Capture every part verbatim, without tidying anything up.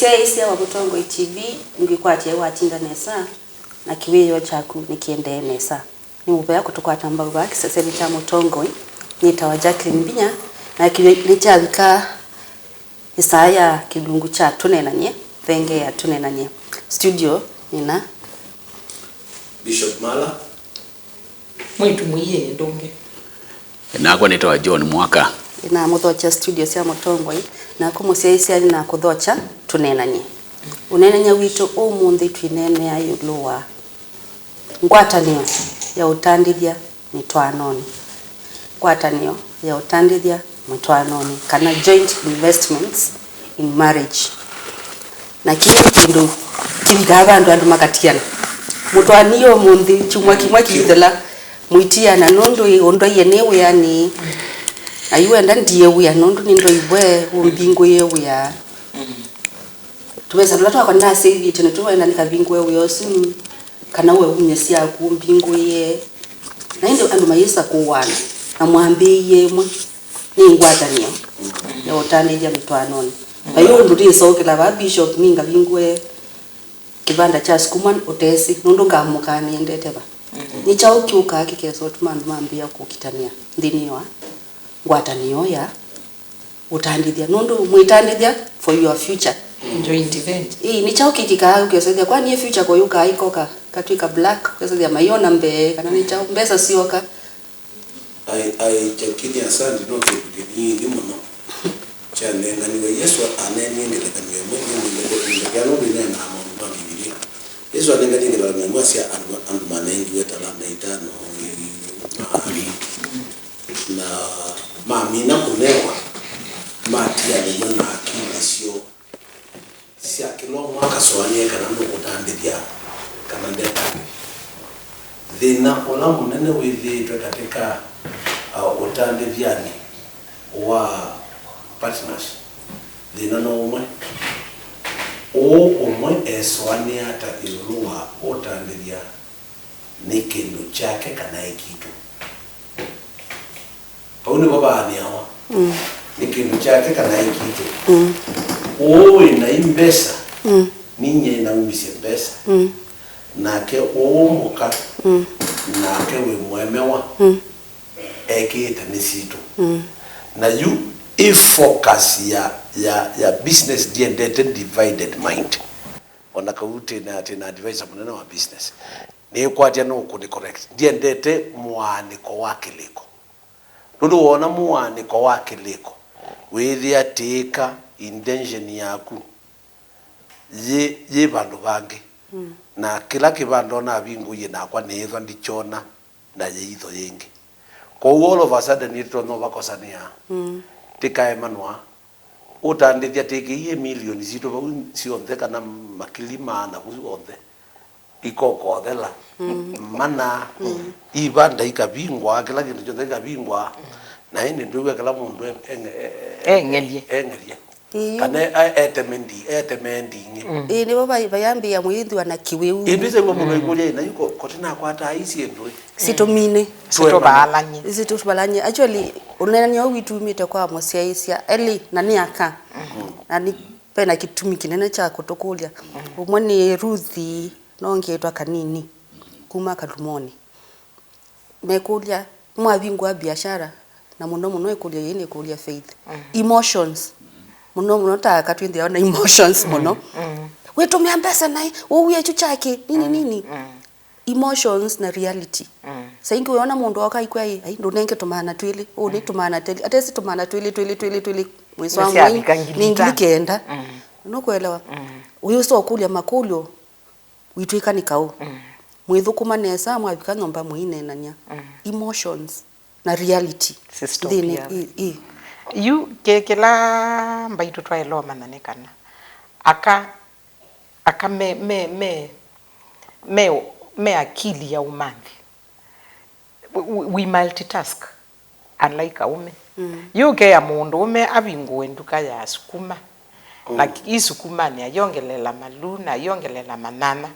Mũsyaĩĩsya wa Mũtongoi T V, ngwĩkwatya watinda nesa, na kĩwĩoo kyaku nĩkĩendee nesa. Nĩ mũvea kũtũkwata mbau vaa kĩsesenĩ kya Mũtongoi. Nĩtawa Jacqueline Mbinya, na kĩw'ũ nĩkyavika ĩsaa ya kĩlungu kya Tũneenany'e, thenge ya Tũneenany'e. Studio nĩna Bishop Mala. Mwĩĩtu mũiĩnĩ ndũnge. Nakwa nĩtawa John Mwaka. Nĩnamũthokya studio sya Mũtongoi, naku mũsyaĩĩsya nĩnakũthokya Tũneenany'e. Ũneenany'a witũ ũmũnthĩ twĩneenea ĩũlũ wa ngwatanĩo ya ũtandĩthya mĩtwaanonĩ. Ngwatanĩo ya ũtandĩthya mĩtwaanonĩ, kana joint investments in marriage. Na kĩĩ nĩ kĩndũ kĩvikaa vandũ andũ makatiana. Mũtwaanie ũmũnthĩ, kyumwa kĩmwe kĩithela, mũitiana nũndũ ĩ ũndwaie nĩ wĩanĩ. Na yu wenda ndie wĩa nũndũ nĩndwaĩwe ũmbingũĩe wĩa. Tũvesa tũla twakwa ndasĩvĩtye nĩtũwenda nĩkavingũe wĩa ũsu, kana we umye syaku ũmbingũĩe. Na ĩndĩ andũ mayĩsa kũwana na mwambĩĩie ĩmwe. Nĩ ngwatanĩo ya ũtandĩthya mĩtwaanonĩ. Vai ũndũ ndĩsokela vaa Bishop ningavingũe kĩvanda kya sukuma ũtesĩ, nũndũ ngamũkaa nĩendete va. Nĩ kyaũ kĩũkaa kĩkesa ũtuma andũ mambĩĩa kũkitanĩa nthĩnĩ wa ngwatanĩo ya ũtandĩthya? Nũndũ mwĩtandĩthya for your future. Joint event. Ĩĩ, nĩ kyaũ kĩkĩkaa ũkesethĩa kwa niĩ future ko yũkaa ikoka katwĩka black, ũkesethĩa maiona mbee, kana nĩ kyaũ mbesa syoka. Ai, ai, Jacqueline, asante, no kĩndũ kĩnini mũno kyanenganiwe. Yesũ aneenie ngelekany'o ĩmwe, nĩmwendete kũndekea nũndũ ĩneenaa maũndũ ma Mbivilia. Yesũ anenganie ngelekany'o ĩmwe sya andũ, andũ manengiwe talanta itano, ĩ, maarĩ, na mamina kũnewa, matianĩw'a na akili syoo sya kĩla ũmwe akasũanĩa kana nũkũtandĩthya kana ndetandĩthya. Thĩna ũla mũnene wĩthĩĩtwe katĩ ka, uh, ũtandĩthyanĩ wa partners, thĩna no ũmwe. Ũũ ũmwe esũanĩa ata ĩũlũ wa ũtandĩthya nĩ kĩndũ kyake kana e kitũ? Vau nĩvo vaanĩawa. Mm. Nĩ kĩndũ kyake kana e kitũ? Mm. Ũũ wĩ nai mbesa, mm, ninyie naumisye mbesa. Mm. Nake ũũ mũka, mm, nake wĩ mũemewa, mm, ekĩĩte nĩ sitũ. Mm. Na yu ĩ focus ya, ya, ya business ndiendete divided mind. Ona kau tĩna, tĩna advisor mũnene wa business, nĩkwatya nũkũnĩ correct. Ndiendete mũaanĩko wa kĩlĩko. Nũndũ wona mũaanĩko wa kĩlĩko, wĩthĩa tĩĩka intention yaku yĩ, yĩ vandũ vangĩ. Mm. Na kĩla kĩvanda onavingũie nakwa nĩĩthwa ndikyona na yĩitho yĩngĩ. Kwoou all of a sudden nĩtũtonya ũvakosanĩa. Mm. Tĩkaemanwa. Ũtandĩthya tĩkĩie milioni sitũ vau syonthe, kana makili maana vu onthe, ikokothela. Mm. Mana, mm, ivanda ikavingwa, kĩla kĩndũ kyonthe kĩkavingwa, na ĩndĩ ndwĩw'a kĩla mũndũ e-, e-, e-, eng'elye, eng'elye. Ĩĩ. Kana e-, eteme ndi-, eteme nding'ĩ. Mm. Ĩĩ, nĩvo vai-, vayambĩĩa mũyĩnthĩwa na kĩwĩu. Ĩndĩ sew'a mũndũ aikũlya ĩ, na yu ko-, koti nakwataa ii syĩndũ ĩ? Sitũminĩ. Sitũvalany'e. Sitũvalany'e. Actually, ũneenany'a ũũ witũ umĩte kwa mũsyaĩĩsya elĩ, na nĩ aka. Mm. Na nĩ, ve na kĩtumi kĩnene kya kũtũkũlya. Mm. Ũmwe nĩ Ruthi, no ngĩtwa Kanini, kuma Kalumonĩ. Mekũlya, mwavingũa biashara, na mũno mũno ĩkũlyo yĩĩ nĩ ĩkũlya Faith. Mm. Emotions. Mũno mũno ta aka twĩthĩawa na emotions mũno. Mm. Wĩtũmĩa mbesa naĩ, ũwie kyu kyakĩ, nini, mm, nini. Mm. Emotions na reality. Mm. Saa ingĩ wĩona mũndũ oka aikwĩa, "Ai, ai, ndũnenge tũmaana twĩlĩ, ũũ nĩ, mm, tũmaana twĩlĩ." Atesi tũmaana twĩlĩ, twĩlĩ, twĩlĩ, twĩlĩ. Mwĩswa nĩ ngili kenda. Mm. Nũkwelewa? Mm. Ũyũsa ũkũlya makũlyo, witw'ĩka nĩ kaũ. Mm. Mwĩthũkũma nesa, mwavika nyũmba mũineenany'a. Mm. Emotions na reality. Ĩ, ĩ. Yu kĩ-, kĩla mbaitũ twaĩle ũmanya nĩ kana aka, aka me, me, me, me, me akili ya ũmanthi. We, we, we multitask, unlike aũme. Mm. Yu ũkea mũndũũme avingũe nduka ya sukuma, mm, na ĩ sukumanĩ ayongelela maluu na ayongelela manyanya.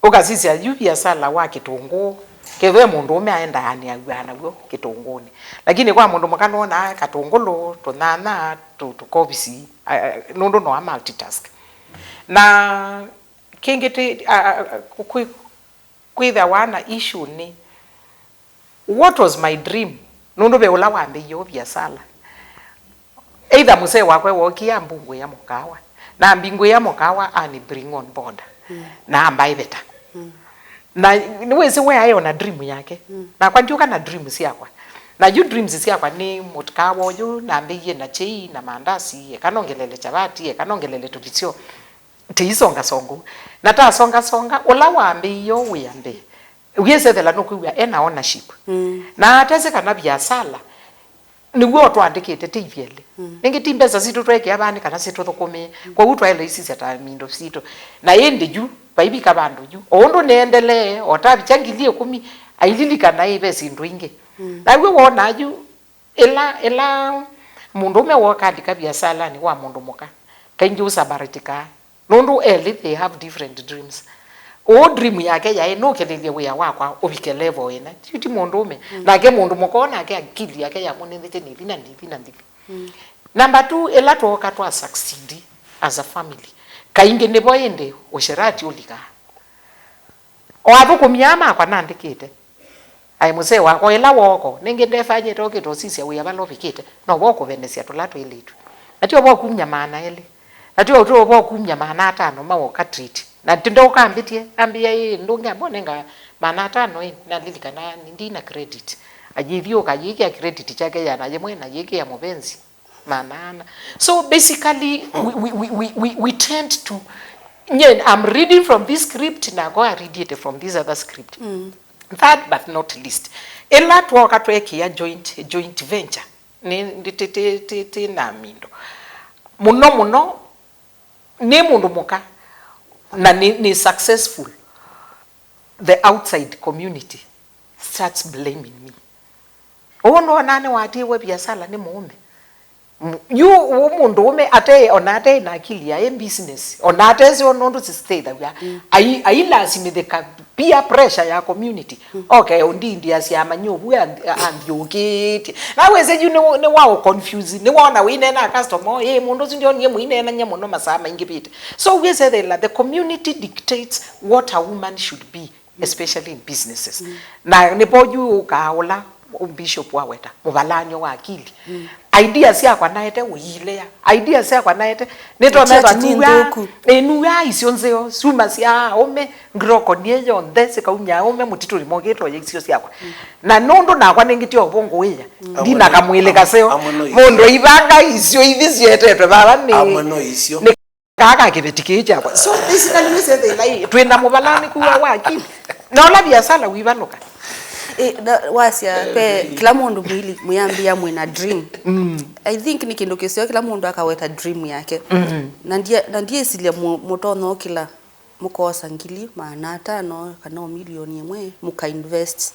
Ũkasisya yu viasala wa kĩtũngũũ, Kethĩwa e mũndũũme aendaa nĩaw'aa naw'o kĩtũngũnĩ. Lakini kwa mũndũ mũka nũonaa katũngũlũ, tũnyanya, tũ-, tũkovisi, a, a, nũndũ no a multitask. Na kĩngĩ tĩ, a, a, a, kwĩ-, kwĩthĩawa na issue nĩ, what was my dream? Nũndũ ve ũla wambĩie ũ viasala. Either mũsee wakwa wookie ambungũĩa mũkaawa. Na ambingũĩa mũkaawa ani bring on board. Mm. Na ambaĩveta. Mm. Na nĩwĩsĩ we aĩ ona dream yake. Mm. Nakwa ndyũka na dream syakwa. Na yu dreams syakwa nĩ mũkaawa ũyũ, nambĩie na chei na mandasi, eka nongelele chavati, eka nongelele tũvisyo. Tiisongasonga ũu. Na tasongasonga, ũla wambĩie ũ wĩa mbee, wĩsethela nũkwĩw'a ena ownership. Mm. Na atesĩ kana viasala, nĩw'o ũtũandĩkĩte, ti ithyĩ elĩ. Mm. Nĩngĩ ti mbesa sitũ tweekĩa vaa nĩ kana sitũthũkũmĩe. Kwoou twaĩle isisya ta mindo sitũ. Na ĩndĩ yu, vaivika vandũ yu. O ũndũ nĩendelee, o tavikya ngili ĩkũmi, aililikana ĩ ve syĩndũ ingĩ. Mm. Naw'o wonaa yu, ĩla, ĩla mũndũũme wooka alika viasalanĩ wa mũndũ mũka, kaingĩ ũsabarĩtĩkaa. Nũndũ elĩ, they have different dreams. Ũũ dream yake yaĩ, nũkĩlĩlye wĩa wakwa ũvike level ĩna. Yu ti mũndũũme. Mm. Nake mũndũ mũka, nake akili yake yamũnenthete nĩthi na nĩthi na nĩthi. Mm. Number two, ĩla twooka twa succeed as a family, kaingĩ nĩvo ĩndĩ ũsherati ũlikaa. O athũkũmi aa makwa nandĩkĩte, aĩ mũsee wakwa, ĩla woko, nĩngĩ ndefanyĩte ũkĩte ũsisya wĩa vala ũvikĩte, no vo ũkũvenesya tũla twĩlĩtw'e. Na tyo vo kumya maana elĩ. Na tyo, tyo vo kumya maana atano ma ũka treat. Na ti ndeũkambĩtye, ambĩa, "Ĩ, ndũngĩamba ũnenga maana atano ĩ, nalilikana ndi na credit." Ayĩthiũka, ayĩkĩa credit kyake yana yĩmwe, na ayĩkĩa mũvenzi maana ana. So basically, we, we, we, we, we, we tend to, nye, I'm reading from this script, na go I read it from this other script. Mm. Third but not least, ĩla twoka twekĩa joint, joint venture, nĩ, nĩ, ti, ti, ti, ti na mindo. Mũno mũno, nĩ mũndũ mũka, na nĩ, nĩ successful, the outside community starts blaming me. Ũũ nĩwonaa nĩwatiĩwe viasala nĩ mũũme. M-, yu ũũ mũndũũme ate, ona ate na akili ya ĩ business, ona atesĩ o nũndũ sisitethaw'a. Mm. Ai-, ailasimĩthĩka peer pressure ya community. Mm. Oke ũndindiasya amanye ũvu anthi-, anthiũkĩtye. Na wĩsĩ yu nĩ, nĩ wa ũ confuse, nĩ wona wĩineena customer, ĩ, mũndũ ũsu ndyonie mũineenany'a mũno masaa maingĩvĩte. So wĩsethela the community dictates what a woman should be, especially in businesses. Mm. Na nĩvo yu ũkaa ũla bishop waweta, mũvalanyo wa akili. Mm. Idea syakwa naete ũilea. Idea syakwa naete, nĩtonethwa nĩthũku. Nĩnuaa isyo nzeo, syuma sya aũme, ngroko niĩ yonthe, sikaumya aũme mũtitũnĩ mokĩtwe ya isyo syakwa. Mm. Na nũndũ nakwa nĩngĩ ti ovo ngũĩa, mm, ndina kamwĩlĩ kaseo. Amwe no isyo. Mũndũ ivanga isyo ithi syetetwe vava nĩ, amwe no isyo. Nĩ Kaa ka kĩveti kĩĩ kyakwa. So basically, nĩsethĩla ĩ, twĩ na mũvalanĩku wa, wa akili. Na ũla viasala wivalũka. Ĩ, na wasya, ve kĩla mũndũ mwili, mwĩambĩa mwĩna dream. Mm. I think nĩ kĩndũ kĩseo kĩla mũndũ akaweta dream yake. Mm. Na ndie-, na ndiĩsilya mũ-, mũtonya ũkĩla mũkosa ngili maana atano kana o milioni ĩmwe, mũka invest.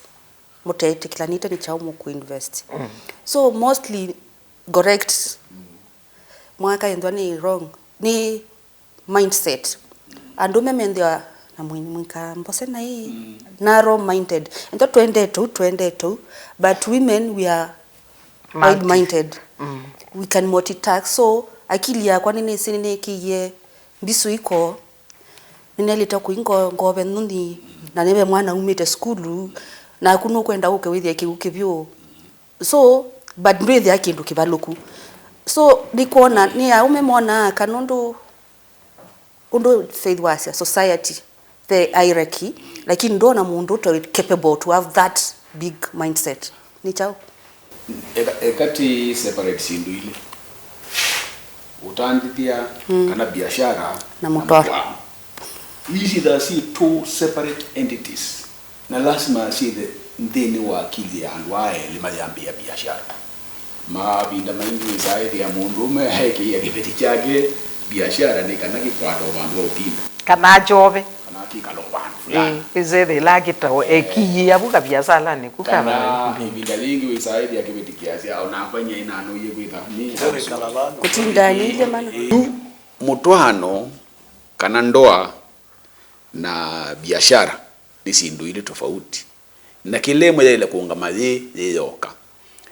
Mũteetĩkĩlanĩte nĩ kyaũ mũkũ invest. Mm. So mostly correct. Mwaka ĩnthwa nĩ wrong. Nĩ mindset. Andũme menthĩwa na mwĩ-, mwĩka mbose na ĩ, mm, narrow minded. Ĩnthwa twendete ũu, twendete ũu. But women, we are wide minded. Mm. We can multitask. So akili yakwa nĩnĩsĩ nĩnĩkĩie mbisũ iko. Nĩnelĩte kũi ngo-, ngove nthũni, na nĩve mwana umĩte sukulu, naku nũkwenda ũke wĩthĩe kĩu kĩvyũ. So, but ndwĩthĩa kĩndũ kĩvalũku. So, nĩkwona, nĩ aũme monaa kana ũndũ, ũndũ Faith wasya, society, the hierarchy, lakini ndona mũndũ ũtaĩ capable to have that big mindset. Nĩ kyaũ? Eka, eka tĩ separate syĩndũ ilĩ. Ũtandĩthya, mm, kana biashara na mũtwano. These are si two separate entities. Na lasima syĩthe nthĩnĩ wa akili ya andũ aa elĩ mayambĩĩa biashara. Mavinda maingĩ wĩsaa ĩthĩa mũndũũme aekĩĩa kĩveti kyake biashara nĩ kana kĩkwata o vandũ va ũtinda. Kana akyove. Kana akĩkala o vandũ fulani. Ĩĩ, ĩsethĩla akĩtawa, eh, ekĩĩe avu kaviasalanĩ ku kana kavana. Ĩvinda yĩngĩ wĩsaa ĩthĩa kĩveti kĩasya, o nakwa nyie nanoie kwĩtha. Kũtindanĩilye mana. Yu mũtwaano kana ndoa na biashara nĩ syĩndũ ilĩ tofauti. Na kĩla ĩmwe yaĩle kũũngama yĩ, yĩ yoka.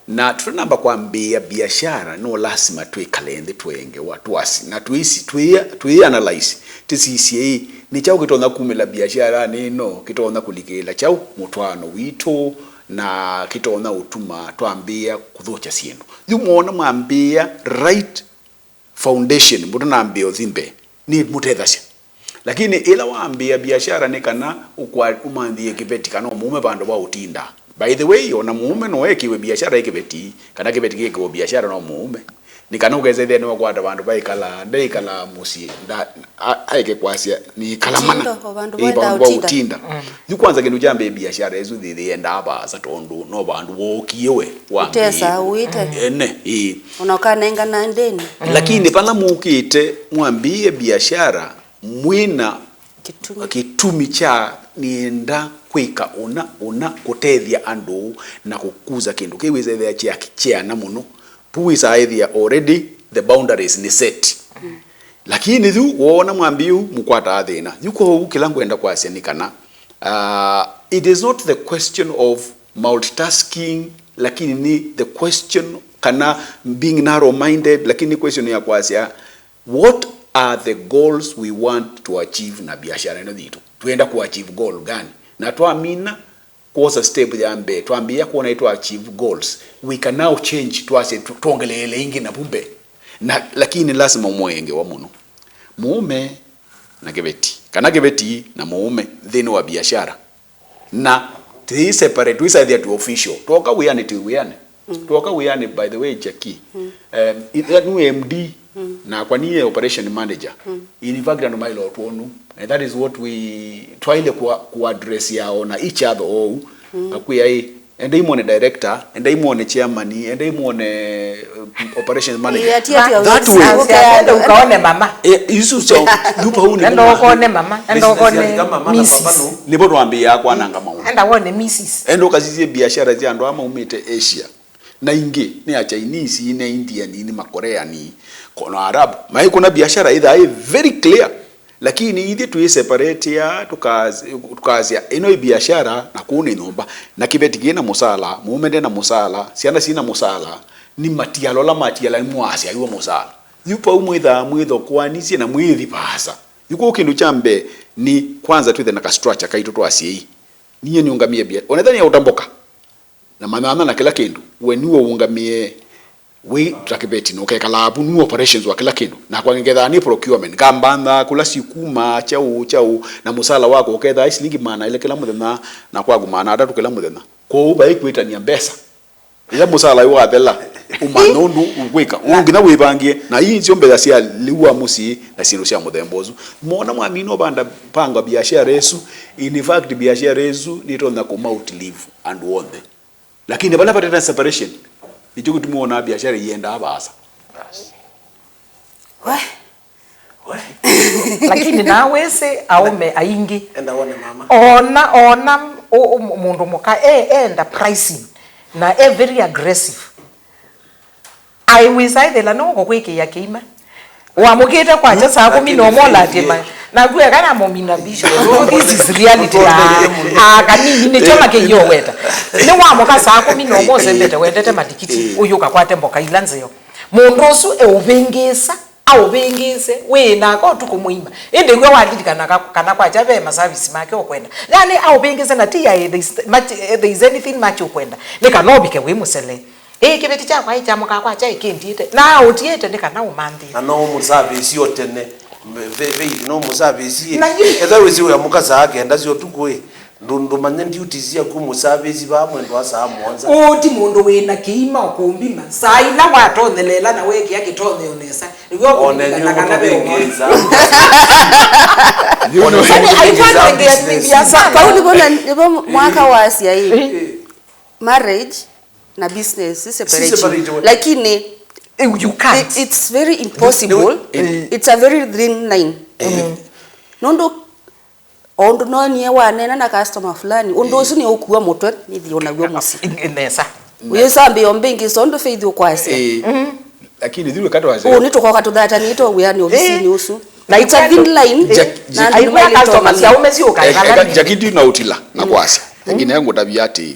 Na tũtanamba kwambĩĩa biashara, no lasima twĩkale nthĩ tũengewa, twasi, na twĩsi-, twĩ-, twĩ analyze, tũsisye ĩ, nĩ kyaũ kĩtonya kumĩla biasharanĩ ĩno, kĩtonya kũlikĩĩla kyaũ mũtwaano witũ, na kĩtonya ũtuma twambĩĩa kũthũkya syĩndũ. Yu mwoona mwambĩĩa right foundation, mũtanambĩĩa ũthi mbee, nĩ mũtethasya. Lakini ĩla wambĩĩa biashara nĩ kana ũkwa-, ũmanthĩe kĩveti kana ũmũume vandũ va ũtinda. By the way, ona mũume no ekĩwe biashara ĩ kĩveti, kana kĩveti kĩkĩwe biashara no mũume. Nĩ kana ũkesethĩa nĩwakwata vandũ vaikalaa, ndaikalaa mũsyĩ, nda-, a-, aeke kwasya, nĩkala mana. Ũtindo, o vandũ ĩ, vaendaa vandũ va ũtinda. Ũtinda. Mm. Yu kwanza kĩndũ kya mbee biashara ĩsu thĩthĩ yendaa vaasa tondũ no vandũ wookie we wambĩĩe. Ũtesa, ũite. Ene, ĩĩ. Ona ũkanengana ndeni. Lakini vala mũkĩte mwambĩĩe biashara, mwĩna kĩtumi, kĩtumi kya nĩenda kwĩka ũna, ũna, kũtethya andũ na kũkuza kĩndũ kĩu wĩsethĩa kya, kyeana mũno. Pu wĩsaa ĩthĩa already the boundaries nĩ set. Mm. Lakini yu woona mwambĩĩu mũkwataa thĩna. Yu kwoou kĩla ngwenda kwasya nĩ kana, uh, it is not the question of multitasking, lakini nĩ the question kana being narrow minded, lakini nĩ question ya kwasya, what are the goals we want to achieve na biashara ĩno yitũ? Twenda ku achieve goal gani? Na twamina kwosa step ya mbee, twambĩĩa kwona ĩtwa achieve goals, we can now change, twasye tu-, twongeleele ingĩ na vu mbee. Na, lakini lasima ũmũengewa mũno. Mũũme na kĩveti, kana kĩveti na mũũme nthĩnĩ wa biashara. Na tũi separate, tũisathĩa tũ official. Twoka wĩanĩ, twĩ wĩanĩ. Mm. Twoka wĩanĩ, by the way, Jackie, mm, um, i-, nĩ M D, mm, nakwa niye operation manager. Mm. In fact, andũ maĩle ũtwonu. And that is what we twaile kua-, ku address ya ona each other ou. Mm. Akwĩa ĩ, endai mwone director, endai mwone chairman, endai mwone, uh, operations manager. Ĩĩ, ati, ati, that way. Enda ũkaone mama. Eh, isu so, yu vau nĩ enda ũkone mama, enda ũkone missus. Nĩvo twambĩĩaa kwananga maũndũ. Enda wone missus. Enda ũkasisye biashara sya andũ aa maumĩte Asia. Na ingĩ nĩ a Chinese, nĩ a Indian, nĩ ma Korean, ko-, na Arabu. Maikũna biashara ĩthaa ĩ very clear. Lakini ithyĩ twĩ separate ya, tũkas-, tũkasya, ĩno ĩ biashara, na kũu nĩ nyũmba. Na kĩveti kĩ na mũsala, mũũme nde na mũsala, syana syĩ na mũsala, nĩ matialo ala matiala nĩ mwasya iwe mũsala. Yu vau mwĩthaa mwĩthokoanisye na mwĩthi vaasa. Yu kũu kĩndũ kya mbee nĩ kwanza twĩthe na ka structure kaitũ twa asyai. Ninyie nĩũngamie bia-, onethania ũtamboka. Na manyanya na kĩla kĩndũ, we nĩwe ũũngamĩe wĩ ta kĩveti, na ũkekalaa vu, nĩwe operations wa kĩla kĩndũ. Nakwa ngekethaa nĩ procurement, ngambanthaa kũla sikuma, kyaũ, kyaũ, na mũsala wakwa ũkethaa ĩ silingi maana elĩ kĩla mũthenya, na kwaku maana atatũ kĩla mũthenya. Kwoou vai kwĩtania mbesa. Ĩla mũsala yu wathela, ũmanya ũndũ ũkwĩka. Ũũ nginya wĩvangie, na ii nĩsyo mbesa sya lĩu wa mũsyĩ na syĩndũ sya mũthemba ũsu. Mona mwamina ũvanda panga biashara ĩsu, in fact, biashara ĩsu nĩtonya kũma outlive andũ onthe. Lakini vala vatete separation, nĩkyo kĩtumi wonaa biashara iendaa vaasa. Bas. We. We. Lakini nawĩsĩ aũme aingĩ. Enda wone mama. Ona, ona ũ-, ũ-, mũndũ mũka e, enda pricing na e very aggressive. Aiwĩsa ĩthĩla nũkũkwĩkĩĩa kĩima. Wamũkĩte kwakya saa kũmi na ũmwe ũlatĩma. Naku eka namũmina vision. No, this is reality na, ah, kanini nĩkyo makĩioweta. Nĩwamũka saa kũmi na ũmwe ũsembete wendete matikiti, ũyũka kwate mboka ila nzeo. Mũndũ ũsu eũvĩngĩĩsa, aũvĩngĩĩse, wĩ naka ũtukũ mũima. Ĩndĩ w'o walilikana ka-, kana kwakya ve masavisi make ũkwenda. Yani aũvĩngĩĩse na ti ya there is much, there is anything much ũkwenda. Nĩ kana ũvike wĩ mũsele. Ĩĩ, kĩveti kyakwa ĩ kyamũkaa kwakya ĩ kĩndiĩte. Na ũtiĩte nĩ kana ũmanthĩe. Na no ũmũsavĩsie o tene. Ve-, ve-, Faith, no ũmũsavĩsie. Na yu- Ethwa wĩsĩ wĩamũka saa kenda sya ũtukũ ĩ, ndũ-, ndũmanye duties syaku mũsavĩsi vaa mwendwa saa mũonza. Ũũ ti mũndũ wĩ na kĩima ũkũmbima. Saa ila watonyelela na wekĩa kĩtonyeo nesa, nĩw'o ũkũlilikana kana ve ũmwe. One nĩ ũkũvĩngĩĩsa. One nĩ ũkũvĩngĩĩsa business. Vau nĩvo na, nĩvo mwaka wasya ĩ. Ĩĩ. Marriage na business si separate. Si separate, we. Lakini you can't. It, it's very impossible. Nĩ, nĩ, eh. It's a very thin line. Eh. Mm. Nũndũ o ũndũ nonie waneena na customer fulani, ũndũ ũsu nĩ ũkua mũtwe, nĩthi o naw'o mũsyĩ. Nesa. Ũyĩsambĩa mbingĩ so ũndũ Faith ũkwasya. Eh. Mm. Lakini through kata wazee. Ũũ nĩtũkoka tũthatanĩtwe wĩanĩ ovisinĩ ũsu. Na it's a thin line. Jackie, na andũ nĩmaĩlĩte customer ũmanya. Sya ũme siũka. Eh, eh, Jackie, do you know utila na kwasya? Lakini ngũtavya atĩĩ,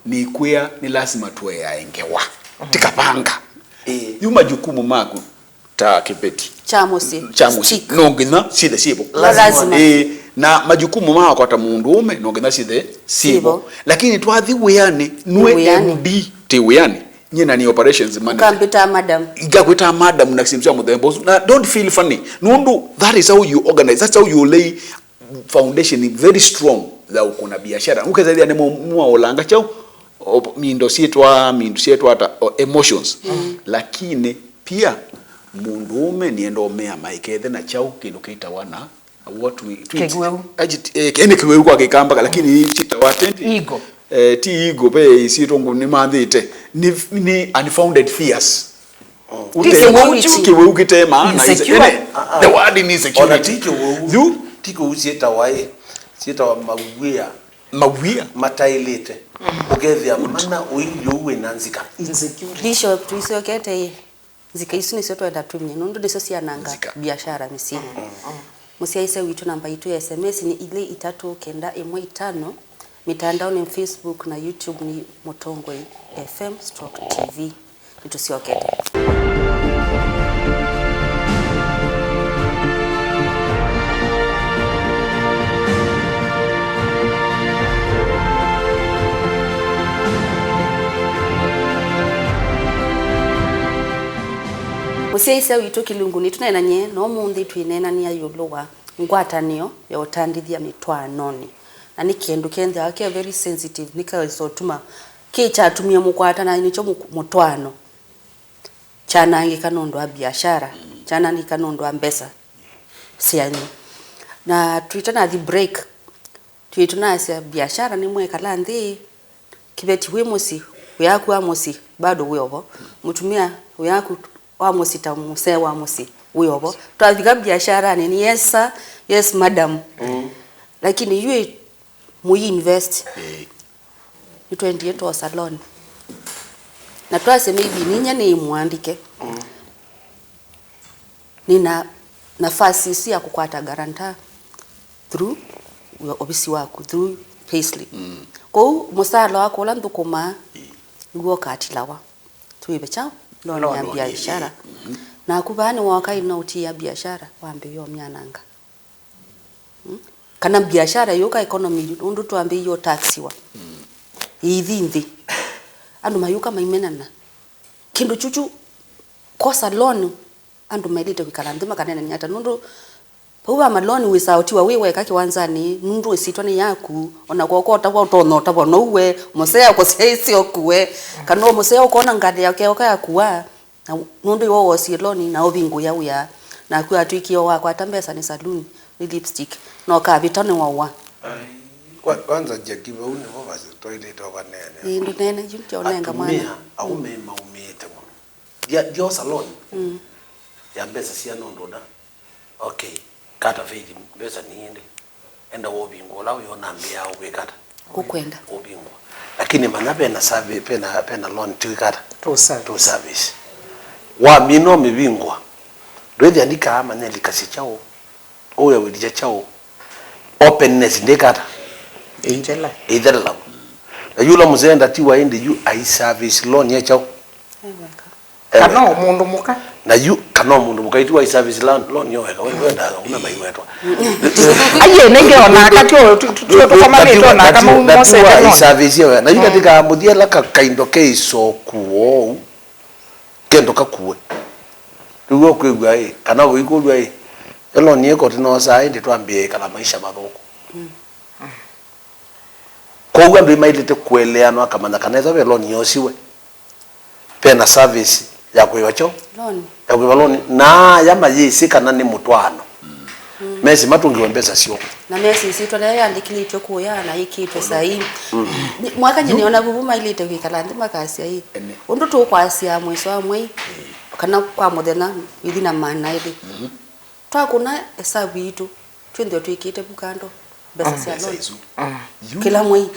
nĩkwĩa nĩ lasima tũeae ngewa. Ti kavanga. Ĩĩ. Yu majukumu maku ta kĩveti kya mũsyĩ. Kya mũsyĩ. Stick. No nginya syĩthe syĩvo. No lazima. Ĩĩ, na majukumu makwa ta mũndũũme no nginya syĩthe syĩvo. Syĩvo. Lakini twathi wĩanĩ, nue wĩanĩ. M D ti wĩanĩ. Nyie na nĩ operations manager. Ũkambĩta madam. Ngakwĩta madam na syĩndũ sya mũthemba ũsu. Na don't feel funny. Nũndũ that is how you organize. That's how you lay foundation very strong ya ũkũna biashara. Ũkethĩa nĩ mwaũlanga kyaũ, o, mindo syĩtwa, mindo syĩtwa ata, o, emotions. Lakini pia mũndũũme nĩenda ũmea maikethe na kyaũ kĩndũ kĩtawa na what we, twi-, kĩwĩu. Agit-, eh, kĩ-, nĩ kĩwĩu kwa Kĩkamba, lakini kĩtawa atĩ ego. Eh, ti ego, ve isyĩtwa ngũ nĩmanthĩte. Nĩ, nĩ unfounded fears. Ute-, kĩwĩu kĩte maana, insecure. Ene, the word ni insecurity. Ona ti kĩwĩu. Yu? Ti kĩwĩu syĩtawa ĩ, syĩtawa mawĩa. Mawĩa. Mataĩlĩte. Ũkethĩa mana ũilyũ wĩ na nzika. Insecurity. Bishop, tũisyokete ĩ. Nzika isu nĩsyo twenda tumye, nũndũ nĩsyo syananga biashara mĩsyĩnĩ. Mũsyaĩĩsya witũ, namba yitũ ya S M S nĩ ilĩ itatũ kenda ĩmwe itano. Mitandaoni Facebook na YouTube nĩ Mũtongoi F M stroke T V. Nĩtũsyokete. Mũsyaĩĩsya witũ kĩlungunĩ, tũneenany'e na ũmũnthĩ twĩneenanĩa ĩũlũ wa ngwatanĩo ya ũtandĩthya mĩtwaanonĩ. Na nĩ kĩndũ kĩthĩawa kĩ very sensitive, nĩkĩsa ũtuma kĩ kyatumie mũkwatana, nĩkyo mũk-, mũtwaano. Kyanangĩka nũndũ wa biashara, kyanangĩka nũndũ wa mbesa syenyu. Na twĩtanathi break, twĩtũnasya biashara nĩmwekala nthĩ, kĩveti wĩ mũsyĩ, wĩaku wa mũsyĩ bado wĩ ovo, mũtumĩa wĩaku wa mũsyĩ ta mũsee wa mũsyĩ wĩ ovo. Twavika biasharanĩ nĩ yes sir, yes madam. Lakini yu ĩ, mũi invest. Ĩĩ. Nĩtwendie twosa loan. Na twasya maybe ninyie nĩ mũandĩke. Nĩna nafasi ĩsu ya kũkwata guarantor through wĩa ovisi waku, through payslip. Kwoou mũsaala wakwa ũla nthũkũmaa, nĩw'o ũkatilawa. Twĩve kyaũ? Loan ya biashara. Naku vaa nĩwoka ĩno ũtiĩa biashara, wambĩĩa ũmyananga. Mm? Kana biashara yũka economy, ũndũ twambĩĩie ũtaksiwa. Ĩithi nthĩ. Andũ mayũka maimenana. Kĩndũ kyũkyu kosa loan, andũ maĩlĩte kwĩkala nthĩ makaneenany'a ata? Nũndũ vau va maloni wĩsaa ũtiwa wĩ weka kĩwanzanĩ, nũndũ ĩsyĩtwa nĩ yaku, ona kwoko ũtavwa ũtonya ũtavwa nouwe, mũsea kũsyaĩsya ũkue, kana mũsea ũkona ngalĩ yake yoka yakua, na nũndũ iwe wosie loni na ũvingũĩa wĩa, naku atwĩkie wakwata mbesa nĩ saluni, nĩ lipstick, na ũkavĩta nĩwaũa. Ai, kwa-, kwanza Jackie, vau nĩvo vasi twaĩlĩte ũvaneene. Ĩĩ, ndũneene yu ndio ũnenga mwana. Atumĩa, aũme maumĩte mũno. Ndia-, ndiosa loan ya mbesa sia nũndũ na. Okay, kata Faith, mbesa nĩ ĩndĩ. Enda wovingũa ũla wĩona mbĩa ũkwĩka ata? Ũkwenda. Ũvingũa. Lakini manya vena servi-, vena, vena loan twĩka ata? Tũ service. Tũ service. Wamina ũmĩvingũa. Ndwĩthĩa ndikaa manya likasya kyaũ. Ũya wĩlikya kyaũ. Openness ndĩka ata? Ĩithela. Ĩithelela. Na yula mũsee ndatiwa ĩndĩ yu ai service loan ya kyaũ? Eweka. Kana o mũndũ mũka. Na yu, kana o mũndũ mũka, ĩtu wa service loan, loan yo weka, we, we ndaga, ũme maiwetwa. Aiye, nenge onaka, tio, tu-, tu-, tio tũkomanĩte onaka, mau mose ndatiwa loan. Service yo, na yu katika mũthia la ka-, kaindo ke isoku ou, kendo kakue. Rĩu ũkwĩw'a ĩ, kana ũikũlw'a ĩ, yo loan ĩko tũnosaa ĩndĩ twambĩe ĩkala maisha mathũku. Kwoou andũ nĩmaĩlĩte kũeleanwa, akamanya kana ethwa ve loan yosiwe, ve na service ya kũĩva kyo? Loan. Ya kũĩva loan. Na aya mayĩsĩ kana nĩ mũtwaano. Mesĩ matũngĩwe mbesa syoo. Na mesĩ ĩsyĩtwa lĩla yĩandĩkĩlĩtw'e kũya na yĩkĩtwe saii. Nĩ-, mwaka nyie nĩona vuvu maĩlĩte kwĩkala nthĩ makasya ĩ, ũndũ tũkwasya mwĩso wa mwei, kana kwa mũthenya, ĩthi na maana ĩlĩ. Twakũna esavu yitũ, twĩthĩwe twĩkĩte vu kando mbesa sya loan. Isu. Yu kĩla mwei.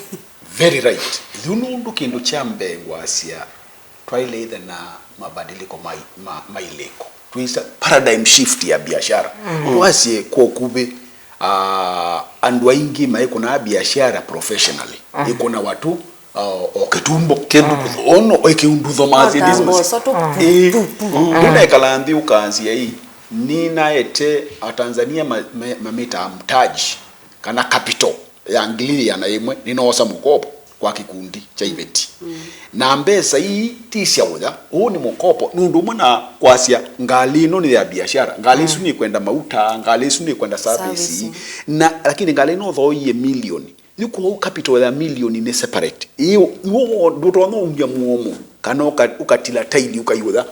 Very right. Yu nũndũ kĩndũ kya mbee ngwasya twaĩlĩte na mabadiliko ma, ma, ma ilĩko. Twĩsa paradigm shift ya biashara. Twasye kwa ũkuvĩ, Ah, andũ aingĩ maikũnaa biashara professionally. Ikũnawa tu, ah, o kĩtumbo. Kĩndũ kũtho-, ono, o kĩundutho mazi. Ota mboso tu. Ĩĩ. Ndũnaikala nthĩ ũkaanzia ii. Nĩnaete Atanzania ma-, ma-, mamĩtaa mtaji, kana capital ya ngili ĩana ĩmwe, nĩnoosa mũkopo kwa kĩkundi kya iveti. Na mbesa ii ti sya ũya, ũũ nĩ mũkopo, nũndũ ũmwe na kwasya ngalĩ ĩno nĩ ya biashara, ngalĩ ĩsu nĩkwenda mauta, ngalĩ ĩsu nĩkwenda service. Service. Na, lakini ngalĩ ĩno ũthooie milioni. Yu kwoou capital ya milioni nĩ separate. Ĩĩ, yu ndũtonya umya mũomo, kana ũka-, ũkatila taili ũkaiũya.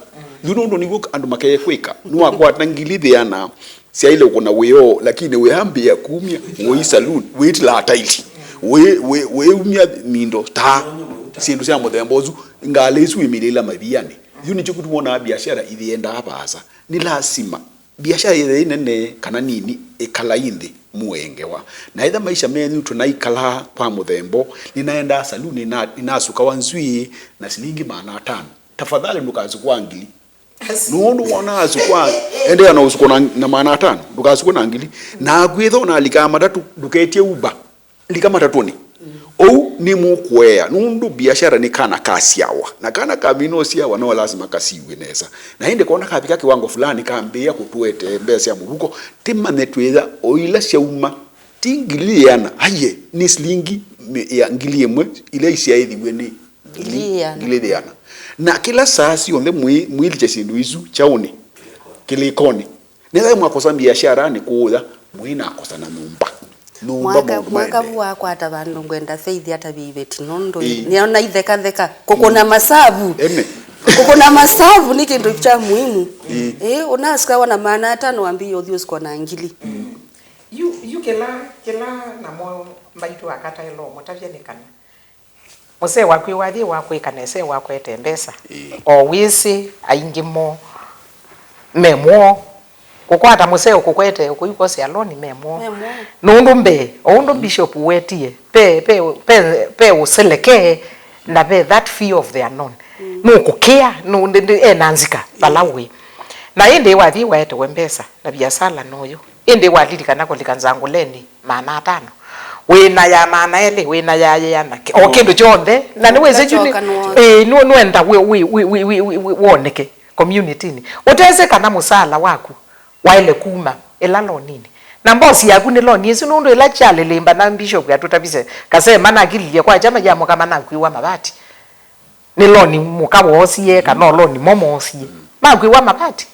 Yu nũndũ nĩw'o andũ makeye kwĩka. Nĩwakwata ngili ĩana, syaĩle ũkũna wĩoo, lakini wĩambĩĩa kumya, wĩ saloon, wĩtilaa taili, wĩ, wĩ, wĩumya mindo, taa, syĩndũ sya mũthemba ũsu, ngalĩ isu imilĩla mavianĩ. Yu nĩkyo kĩtuma wonaa biashara ithiendaa vaasa. Nĩ lasima biashara yĩthĩe nene kana nini, ĩkalai nthĩ, mũengewa. Na ĩtha maisha menyu tũnaikalaa kwa mũthemba ũũ, nĩnaendaa saloon, nĩna-, nĩnasukawa nzwii na silingi maana atano. Tafadhali ndũkasukwa ngili. Nũndũ wona asukwa, endeea na ũsuko na, na maana atano, ndũkasukwe na ngili. Na akwĩtha ũnalikaa matatũ, ndũketie Uber. Lika matatũnĩ. Ũu nĩ mũkũea, nũndũ biashara nĩ kana kasyawa. Na kana kamina ũsyawa, no lasima kasiw'e nesa. Na ĩndĩ kona kavika kĩwango fulani, kambĩĩa kũtũete mbesa sya mũvuko, tĩmanye twĩtha o ila syauma. Ti ngili ĩana, aiye, nĩ silingi mi-, ya ngili ĩmwe, ila isyaĩthiw'e nĩ Ngili ĩana. Ngili ĩana. Na kĩla saa syonthe mwĩ-, mwĩlikya syĩndũ isu kyaũnĩ, kĩlĩkonĩ. Nĩthaĩ mwakosa mbiasharanĩ kũũya, mwĩnakosa na nyũmba. Nyũmba. Mwaka, maũndũ mwaka maendee. Vu wakwata vandũ ngwenda Faith atavye iveti nũndũ. Ĩĩ. Nĩona itheka theka. Kũkũna masavu. Ene. Kũkũna masavu nĩ kĩndũ kya muhimu. Ĩĩ. Ĩĩ, ũnasikawa na maana atano wambĩie ũthiĩ ũsiko na ngili. Yu, yu kĩla, kĩla namo maitũ akataĩlwa mũtavya nĩ kana. Mũsee waku wathi wa kwĩka nesa wakwete mbesa. Ĩĩ. O wĩsĩ aingĩ mo me mwoo. Kũkwata mũsee ũkũkwete ũkũikosea loan me mwoo. Me mwoo. Nũndũ mbee, o ũndũ bishop wetie, pe, pe, pe, pe ũseleke na pe that fear of the unknown. Mm. Nũkũkĩa, nũ-, ndi-, ndi-, ena nzika vala wĩ. Na ĩndĩ wathi waetewe mbesa na biasala noyo. Ĩndĩ walilikana kũlika nzangũlenĩ maana atano. Wĩna ya maana elĩ, wĩna ya yĩana, o kĩndũ kyonthe. Na nĩwĩsĩ yu nĩ, ũkachoka nĩ, ĩĩ, nũ-, nũenda wĩ, wĩ, woneke community-nĩ. Ũtesĩ kana mũsaala waku waĩle kuma ĩla loninĩ. Na mbosi yaku nĩ loni ĩsu, nũndũ ĩla kyalĩlĩmba na bishop atũtavisye, kasema nakililye kwa kyama ya mũkama nakwĩwa mavati. Nĩ loni mũka woosie, kana o loni mo moosie. Makwĩwa mavati.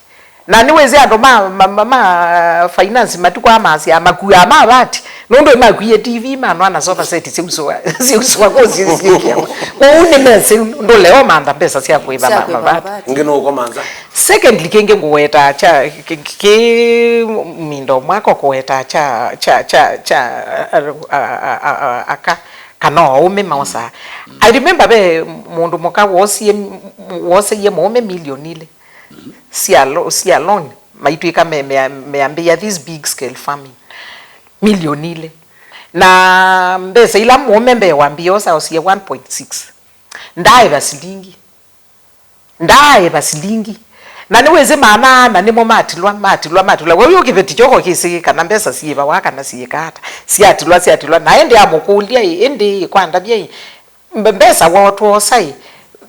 Na nĩwĩsĩ andũ ma, ma, ma, ma finance matukũ aa masyaa makuaa mavati. Nũndũ nĩmakuie T V, manwa na sofa set syausũa, syausũa kũu syĩkĩawa. Kwoou nĩmesĩ ndũleo mantha mbesa sya kũĩva. Sya ma-, kũĩva mavati. Mavati. Ngĩ nũũkoma nza. Secondly, kĩngĩ ngũwetaa kya, kĩ, kĩ, kĩ mindo mwako kũwetaa kya, kya, kya, kya, a, a, a, a, aka. Kana o aũme maosaa. I remember ve mũndũ mũka woosie, wooseie mũũme milioni ilĩ sya lo-, sya loan, maitw'ĩka me-, me-, meambĩĩa this big scale farming. Milioni ilĩ. Na mbesa ila mũũme mbee wambĩĩa osa, osie one point six. Ndaaĩva silingi. Ndaaĩva silingi. Na nĩwĩsĩ maana ana nĩmo matilwa, matilwa, matilwa. We wĩ o kĩveti kyoko kĩsĩ kana mbesa syĩvawa kana syĩka ata. Syatilwa, syatilwa. Na ĩndĩ amũkũlya ĩ, ĩndĩ ĩ, kwa ndavya ĩ, mbe-, mbesa woo twosa ĩ,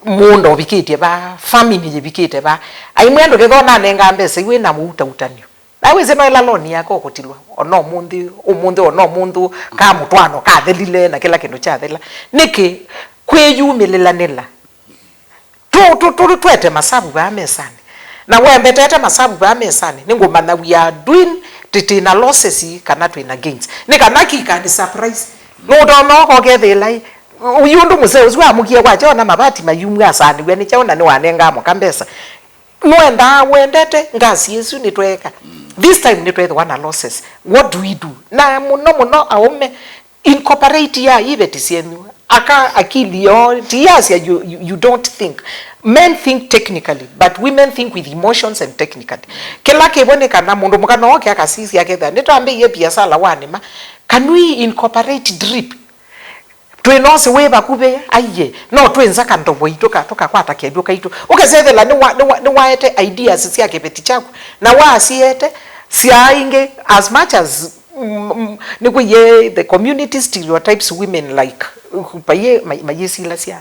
mũũnda ũvikĩtye va, family yĩvikĩte va. Aimwe andũ kethwa nanenga mbesa iwĩ na ũutautanio. Na wĩsĩ no ĩla loan yake ũkũtilwa, ona ũmũnthĩ, ũmũnthĩ, ona ũmũnthĩ, ka mũtwaano kathelile, na kĩla kĩndũ kyathela. Nĩkĩ kwĩyumĩlĩlanĩla? Tu-, tu-, tu-, twete masavu vaa mesanĩ. Na wembetete masavu vaa mesanĩ, nĩngũmanya we are doing, tĩ-, twĩna losses kana twĩna gains. Nĩ kana kĩkani surprise. Nũtonya ũkokethĩla ĩ, yu ũndũ mũsee ũsu amũkie kwakya ona mavati mayumw'a asanĩw'a nĩ kyaũ na nĩwanengaa mũka mbesa. Nũendaa wendete ngasi ĩsu nĩtweeka. This time nĩtwethĩwa na losses. What do we do? Na mũno mũno aũme, incorporate ya iveti syenyu. Aka akili yoo, ti yasya you, you, you don't think. Men think technically, but women think with emotions and technically. Kĩla kĩvo nĩ kana mũndũ mũka no oke akasisya akethĩa, nĩtwambĩie biasala wa nĩma. Can we incorporate drip? Twĩ na ũsĩ wĩ vakuvĩ, aiye, no twĩ nza kandovo itũ ka, tũkakwata kĩvyũ kaitũ. Ũkesethela nĩwa-, nĩwa-, nĩwaete ideas sya kĩveti kyaku, na wasiete syaa ingĩ, as much as, mm, Nĩkwĩie the community stereotypes women like, vaiĩ ma-, mayĩsilasya.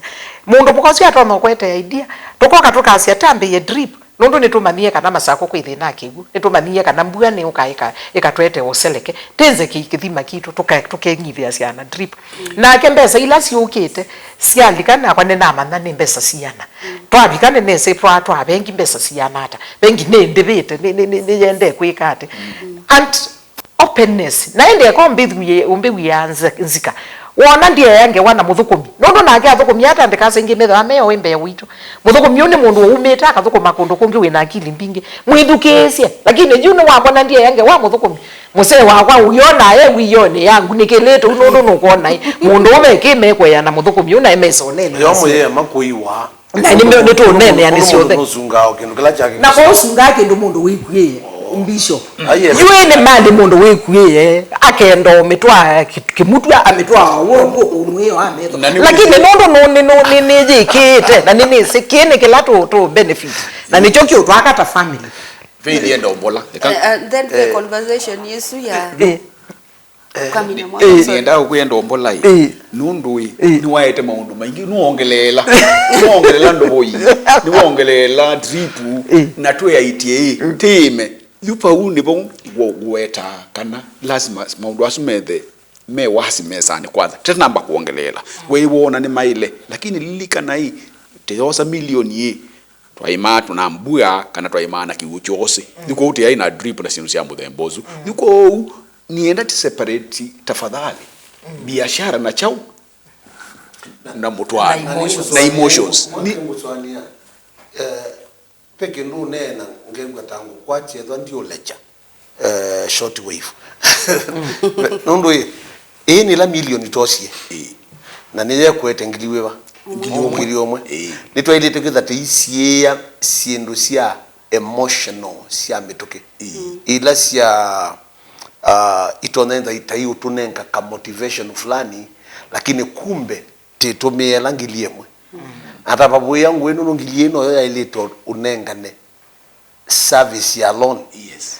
Mũndũ mũka ũsu atonya ũkwete idea, tũkoka tũkasya, "Tambĩĩe drip." Nũndũ nĩtũmanyie kana Masakũ kwĩ thĩna wa kĩw'ũ, nĩtũmanyie kana mbua nĩyũka ĩka-, ĩkatwete ũseleke, tĩnze kĩ-, kĩthima kitũ, tũke-, tũkeng'ithĩasya na drip. Nake mbesa ila syũkĩte syalika, nakwa nĩnamanya nĩ mbesa siana. Twavika nĩnĩsĩ twa-, twa vengi mbesa siana ata. Vengi nĩndĩvĩte, nĩ-, nĩ-, nĩ-, nĩyendee kwĩka atĩ. And openness. Na ĩndĩ eka ũmbĩwie-, ũmbĩw'ĩaa nze-, nzika. Wona ndieea ngewa na mũthũkũmi. Nũndũ nake athũkũmi ata ndĩkasa ingĩ methĩwa me oĩ mbee witũ. Mũthũkũmi ũũ nĩ mũndũ waumĩte akathũkũma kũndũ kũngĩ wĩna akili mbingĩ. Mwĩthukĩĩsye. Lakini yu nĩwamona ndieea ngewa mũthũkũmi. Mũsee wakwa ũyona e wĩonĩ ya ngunĩkĩlĩte ũu nũndũ nũkwona ĩ. Mũndũ ũme kĩ mekweana mũthũkũmi ũna emesonene. Yo mũyema kũiwa. Na nĩ nĩtũũneenea nĩ syothe. Nũsungaa o kĩndũ kĩla kyake. Na kwa ũsungaa kĩndũ mũndũ wĩkuĩe, mbisho. Ah, yes. Yu ĩ nĩ mali mũndũ wĩkuĩe, akenda ũmĩtwaa kĩ-, kĩmutwa, amĩtwaa w'o, w'o kũnwĩo ametho. Na nĩ lakini nũndũ nũ-, nĩ, nũ-, nĩ, nĩyĩkĩĩte, na nĩ nĩsĩ kĩĩ nĩ kĩla tũ, tũ benefit. Na nĩkyo kĩũtwaka ta family. Faith enda ũmbola. Eka- Uh, uh, then the conversation ĩsu ya Eh. Kamina mwana. Eh. Nĩendaa kũkwĩa ndombola ĩ. Eh. Nũndũ ĩ, eh, nĩwaete maũndũ maingĩ, nĩwongeleela. Nĩwongeleela ndovoi. Nĩwongeleela drip. Eh. Na twĩaĩtye ĩ, mm, tĩĩme. Yu vau nĩvo ngũ-, ngũwetaa kana lasima maũndũ asu methe me wasi mesanĩ kwanza. Tũtanamba kwongeleela. We wona nĩ maĩle. Lakini lilikana ĩ, tĩyosa milioni ĩ, twaĩmaa tũna mbua kana twaĩmaa na kĩw'ũ kyose. Mm. Yu kwoou tĩyaĩ na drip na syĩndũ sya mũthemba ũsu. Mm. Yu kwoou nĩenda ti separate tafadhali. Mm. Biashara na kyaũ? Na mũtwaano. Na emotions. Na emotions. Nĩ- Nĩ- ngũsũanĩa, eh, ve kĩndũ ũneena ngew'a ta ngũkwatya ethwa ndiũlekya. Eh, short wave. Nũndũ ĩ, ĩĩ nĩ ĩla milioni twosie. Ĩĩ. Na nĩyekwete ngili wĩva? Ngili ũmwe. Ngili ũmwe. Ĩĩ. Nĩtwaĩlĩte kwĩtha tũisiĩĩa syĩndũ sya emotional sya mĩtũkĩ. Ĩĩ. Ila sya, ah, itonya ĩtha itaiũtũnenga ka motivation fulani, lakini kumbe tĩtũmĩe ĩla ngili ĩmwe. Mm. Ata vavũĩa ngũĩ nũndũ ngili ĩno yo yaĩlĩte ũnengane service ya loan. Yes.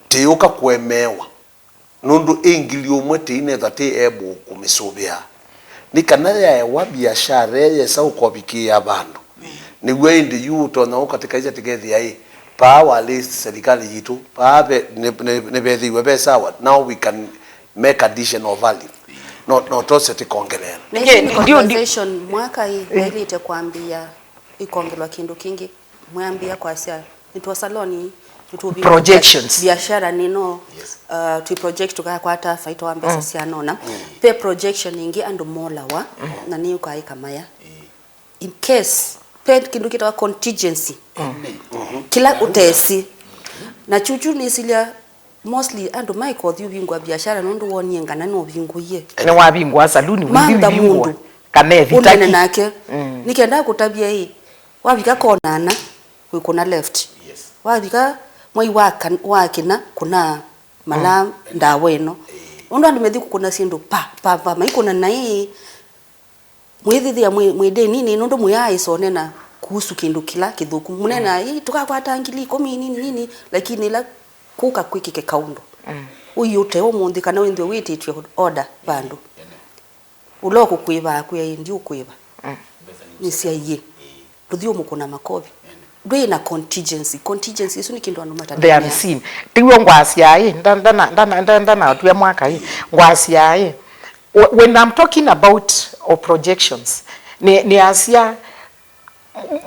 Tĩyũka kũemeewa. Nũndũ ĩ ngili ũmwe tĩinethwa tĩ able kũmĩsũvĩa. Nĩ kana yaewa biashara ĩyo yesa ũkovikĩĩa vandũ. Mm. Nĩw'o ĩndĩ yu ũtonya ũkatĩkaisya tĩkethĩa ĩ, paa walĩ serikali yitũ, paa ve-, nĩ, nĩ, nĩvethĩiwe ve sawa, now we can make additional value. No, no tose tĩkongelea. Na ĩsu nĩ ndio, ndio. Conversation mwaka ĩ, eh, yaĩlĩte kwambĩĩa ikongelwa kĩndũ kĩngĩ. Mwambĩĩa kwasya, nĩtwosa loan, nĩtũvingũa projections. Biashara nĩno, yes, uh, twĩ project tũkakwata faita wa mbesa, mm, sya nona. Mm. Ve projection ĩngĩ andũ molawa, mm, na nĩyũkaĩka maya. Mm. In case, ve kĩndũ kĩtawa contingency. Mm. Kĩla ũtesĩ. Na chuchu nĩsilya mostly andũ maĩka ũthi ũvingũa biashara nũndũ wonie ngana nũvingũie. Nĩwavingũa saluni, mantha mũndũ kana evitaki. Ũnene nake. Mm. Nĩkenda kũtavya ĩ, wavika kona ana, wĩkũna left. Yes. Wavika mwei wa kan-, wa kĩna, kũna mala, mm, ndawa ĩno. Eh. Ũndũ andũ methi kũkũna syĩndũ pa, pa, pa, maikũna naĩ, mwĩthĩthĩa mwĩ, mwĩ ndĩninĩ, nũndũ mwĩaa ĩsonena kuhusu kĩndũ kĩla kĩthũku. Mũnena, mm, "Ĩ, tũkakwata ngili ikũmi nini nini," lakini ĩla kũka kwĩkĩke kaũndũ. Mm. Ũiũte ũmũnthĩ kana wĩnthwe wĩtĩtw'e order vandũ. Ũla ũkũkwĩva akwĩa, "Ĩ, ndiũkwĩva." Mm. Nĩsyaie. Ndũthi ũmũkũna makovi. Ndwĩ na contingency. Contingency ĩsu nĩ kĩndũ andũ mataneenea. They have seen. Tiw'o ngwasya ĩ, nda-, ndana-, ndana-, nda-, ndanatw'a mwaka ĩ, ngwasya ĩ, Wh-, when I'm talking about, uh, projections, nĩ, nĩasya,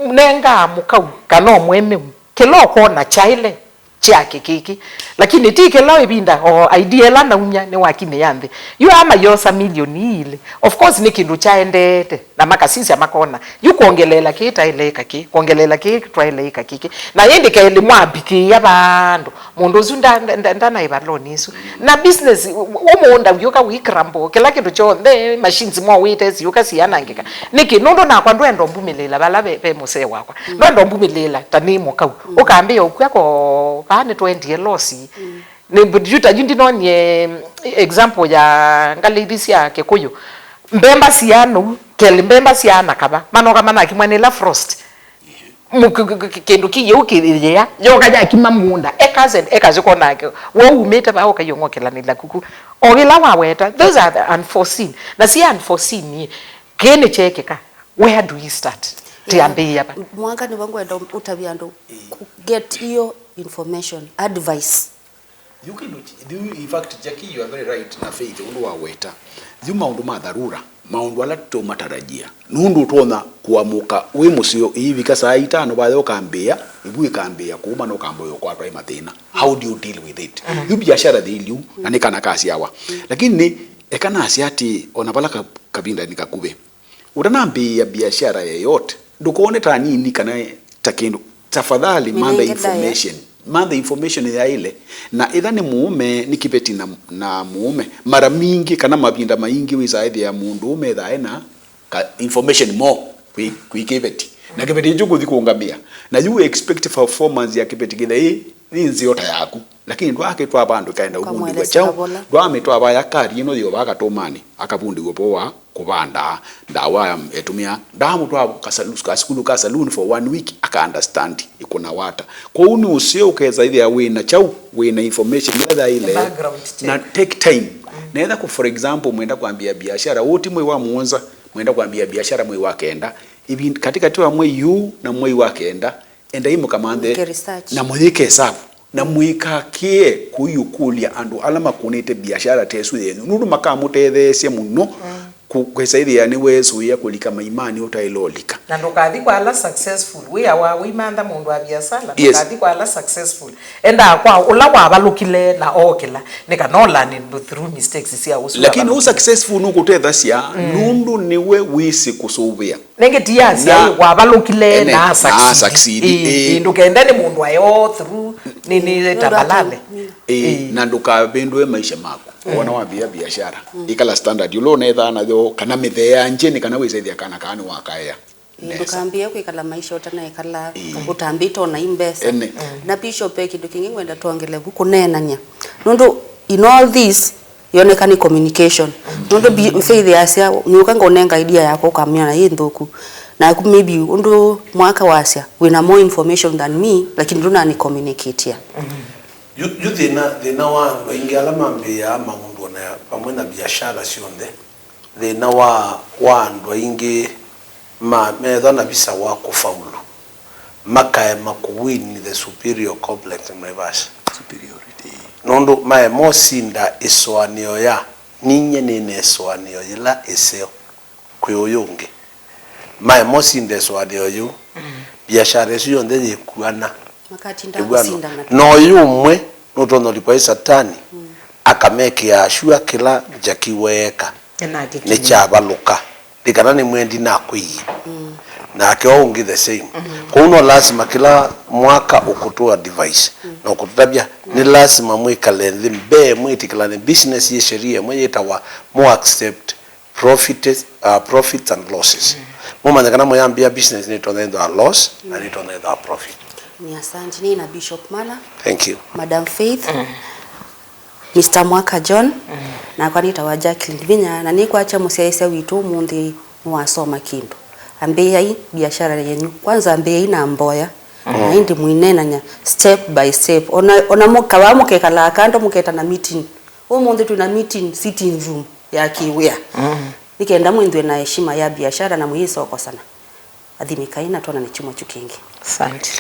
m-, nengaa mũkau kana ũmwemeu kĩla ũkwona kyaĩle kyake kĩkĩ, lakini ti kĩla ĩvinda o idea ĩla naumya nĩwakinyĩa nthĩ. Yu aa mayosa milioni ilĩ, of course nĩ kĩndũ kyaendeete, na makasisya makona, yu kwongeleela kĩĩ taĩle ĩka kĩĩ, kwongeleela kĩĩ twaĩle ĩka kĩkĩ. Na ĩndĩ kaĩlĩ mwambikĩĩa vandũ, mũndũ ũsu nda-, nda-, nda-, ndanaĩva loan ĩsu. Na business, ũ-, ũ-, ũmũũnda wĩũka wĩ crumble, kĩla kĩndũ kyonthe, machines mwaũĩte siũka sianangĩka. Nĩkĩ? Nũndũ nakwa ndwenda ũmbumĩlĩĩla vala ve, ve mũsee wakwa. Mm. Ndwenda ũmbumĩlĩĩla ta nĩ mũkau. Mm. Ũkambĩa ũkw'a ko, vaa nĩtwendie loss. Mm. Nĩ, yu ta yu ndinonie example ya ngalĩ ithi sya Kĩkũyũ. Mbemba sianũu, kelĩ mbemba siana kava. Manoka manakimwa nĩ la frost. Mu-, k-, k-, k-, kĩndũ kĩyĩu kĩyĩa, yoka yakima mũũnda, acres and acres, ũkonake, we umĩte vaa ũkaiong'okelanĩla kuku. O ĩla waweta, those are the unforeseen. Na si unforeseen ĩ, kĩĩ nĩkyeekĩka, where do we start? Tiambĩĩa va? Mwaka nĩvo ngwenda ũtavya andũ, get your information, advice. Yu kĩndũ ki-, yu, in fact, Jackie, you are very right, na Faith, ũndũ waweta. Yu maũndũ ma dharura, maũndũ ala tũmatarajia. Nũndũ ũtonya kũamũka wĩ mũseo, ĩivika saa itano vaya ũkambĩĩa, ĩvu ĩkambĩĩa kũuma na ũkambĩĩa ũkwatwa ĩ mathĩna. How do you deal with it? Yu biashara thĩiliu, na nĩ kana kasyawa. Lakini nĩ, eka nasya atĩ, ona vala ka-, kavinda nĩ kakuvĩ. Ũtanambĩĩa biashara yeyote, ndũkone ta nini kana ta kĩndũ. Tafadhali, manthe information. Manthe information yaĩle. Na ĩtha nĩ mũũme, nĩ kĩveti na, na mũũme. Mara mingĩ kana mavinda maingĩ wĩsaa ĩthĩa mũndũũme ethaa ena ka information more kwĩ, kwĩ kĩveti. Na kĩveti kĩu kũthi kũũngamĩa. Na you expect performance ya kĩveti kĩthei nĩ nzeo ta yaku. Lakini ndwakĩtwaa vandũ ĩkaenda ũvundĩw'a kyaũ. Ndwamĩtwaa vaya kari ĩno yĩo vaa katũmanĩ, akavundĩw'a ũvoo wa kũvanda, ndawa ya ĩtũmĩa, ndamũtwaa kasalu-, kasukulu ka saloon for one week, aka understand ĩkũnawa ata. Kwoou nĩ ũseo ũkesa ĩthĩa wĩna kyaũ, wĩna information ĩla yaĩle, na take time. Na etha kũ, for example, mwenda kwambĩĩa biashara, ũũ ti mwei wa mũonza, mwenda kwambĩĩa biashara mwei wa kenda, ĩvinda, katĩkatĩ wa mwei yu na mwei wa kenda, endai mũkamanthe na mũyĩke research. Na mũyĩke hesavu. Na mũikakĩe kũiũkũlya andũ ala makũnĩte biashara ta ĩsu yenyu, nũndũ makamũtetheesya mũno kũ-, kwĩsa ĩthĩa nĩweesũĩa kũlika maimanĩ ũtaĩle ũlika. Na ndũkathi kwa ala successful. Wĩa wa ũimantha mũndũ wa biashara, yes, ndũkathi kwa ala successful. Endaa kwa ũla wavalũkile na ookĩla, nĩ kana ũlearn through mistakes sya ũsu. Lakini ũ successful nũkũtethasya, nũndũ nĩwe wĩsĩ kũsũvĩa. Nengĩ ti asya wavalũkile na succeed. Na succeed, ĩĩ, ĩĩ. Ndũkende nĩ mũndũ ayo through nĩ, nĩ tambalale. Ĩĩ, na ndũkavĩndũe maisha maku. Wona wambĩĩa biashara, ĩkala standard ũla ũnethaa nayo, kana mĩthea njĩ nĩ kana wĩsethĩa kana kaa nĩwakaea. Ĩĩ, ndũkambĩĩe kwĩkala maisha ũtanaekala, ũtambĩte ona i mbesa. Ene. Na Bishop, e kĩndũ kĩngĩ ngwenda twongele vu kũneenany'a. Nũndũ in all this, yoneka nĩ communication. Nũndũ bi-, Faith yasya, nĩũka ngaũnenga idea yakwa ũkamĩona yĩ nthũku. Naku maybe ũndũ Mwaka wasya, wĩna more information than me, lakini ndũnanĩ communicatea. Yu, yu thĩna, thĩna wa andũ aingĩ ala mambĩĩaa maũndũ ona vamwe na biashara syonthe, thĩna wa, wa andũ aingĩ ma, methwa na visa wa kũfaulu, makaema kũwin the superior complex in Naivasha. Superiority. Nũndũ maema ũsinda ĩsũanĩo ya, ninyie nĩna ĩsũanĩo yĩla ĩseo kwĩ ũyũ ũngĩ. Maema ũsinda ĩsũanĩo yĩu, biashara ĩsu yonthe yĩkuana. Makatinda ĩvuana kũsindana. Na ũyũ ũmwe nũtonya ũlikwa ĩ satani, akamekĩa sure kĩla Jackie weeka nĩkyavalũka. Nĩ kana nĩ mwendi nakwĩie. Nake o ũngĩ the same. Kwoou no lasima kĩla mwaka ũkũtũa advice na ũkũtũtavya, nĩ lasima mwĩkale nthĩ mbee, mwĩtĩkĩlane business yĩ sheria ĩmwe yĩtawa mu accept profit, uh, profits and losses. Mũmanye kana mũyambĩĩa business nĩtonya ĩthwa loss na nĩtonya ĩthwa profit. Nĩ asante. Nĩ na Bishop Mala. Thank you. Madam Faith. Mister Mwaka John, nakwa nĩtawa Jacqueline Vinya, na nĩkwakya mũsyaĩĩsya witũ ũmũnthĩ nĩwasoma kĩndũ. Ambĩĩai biashara yenyu. Kwanza ambĩĩai na mboya. Na ĩndĩ mũineenany'a step by step. Ona, ona mũkavaa mũkekalaa kando mũketana meeting. Ũmũnthĩ twĩna meeting sitting room ya kĩwĩa. Nĩ kenda mwĩthwe na heshima ya biashara na mũyĩsokosana. Athimĩkai na twonane kyumwa kyu kĩngĩ. Asante.